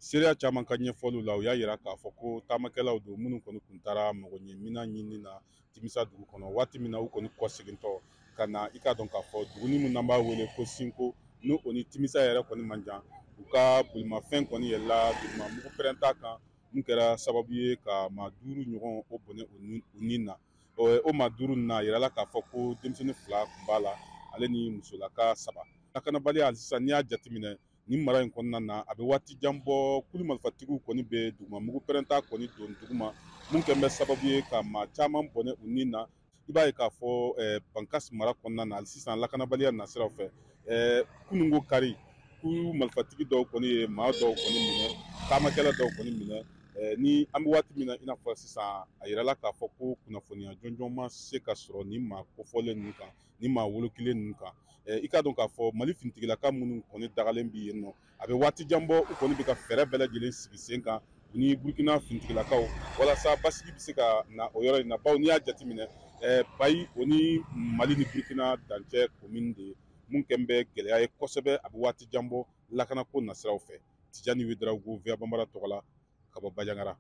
Seereya caman ka ɲɛfɔliw la, u y'a yira k'a fɔ ko taamakɛlaw don minnu kɔni kun taara magoɲɛminan ɲini na Timisa dugu kɔnɔ. Waati min na u kɔni kɔsegintɔ ka na, i k'a dɔn k'a fɔ duguni min n'an b'a wele ko Sinko, n'o o ni Timisa yɛrɛ kɔni man jan, u ka bolimafɛn kɔni yɛlɛla duguma mugu pɛrɛnta kan, mun kɛra sababu ye ka maa 5 ɲɔgɔn o bɔnɛ u ni na. O maa 5 ninnu na, a yirala k'a fɔ ko denmisɛnnin 2 tun b'a la, ale ni musolaka 3. Lakanabaliya hali sisan, n'i y'a jateminɛ nin mara in kɔnɔna na, a bɛ waati jan bɔ kulu marifatigiw kɔni bɛ duguma mugu pɛrɛnta kɔni don duguma, mun kɛlen bɛ sababu ye ka maa caman bɔnɛ u ni na. I b'a ye k'a fɔ Bankas mara kɔnɔna na hali sisan lakanabaliya nasiraw fɛ, kununko kari kulu marifatigi dɔw kɔni ye maa dɔw kɔni minɛ, taamakɛla dɔw kɔni minɛ. Ni an bɛ waati min na i n'a fɔ sisan, a yirala k'a fɔ ko kunnafoniya jɔnjɔn ma se ka sɔrɔ nin maa kofɔlen ninnu kan, nin maa wolokilen ninnu kan. I k'a dɔn k'a fɔ Mali finitigilaka minnu kɔni dagalen bɛ yen nɔ, a bɛ waati jan bɔ u kɔni bɛ ka fɛɛrɛ bɛɛ lajɛlen sigi sen kan u ni Burukina finitigilakaw walasa basigi bɛ se ka na o yɔrɔ in na. Bawo n'i y'a jateminɛ, Bayi o ni Mali ni Burukina dancɛ commune de ye, mun kɛn bɛ gɛlɛya ye kosɛbɛ, a bɛ waati jan bɔ lakanako nasiraw fɛ. Tijani Ouédraogo, VOA Bambara tɔgɔ la, ka bɔ Bandiagara.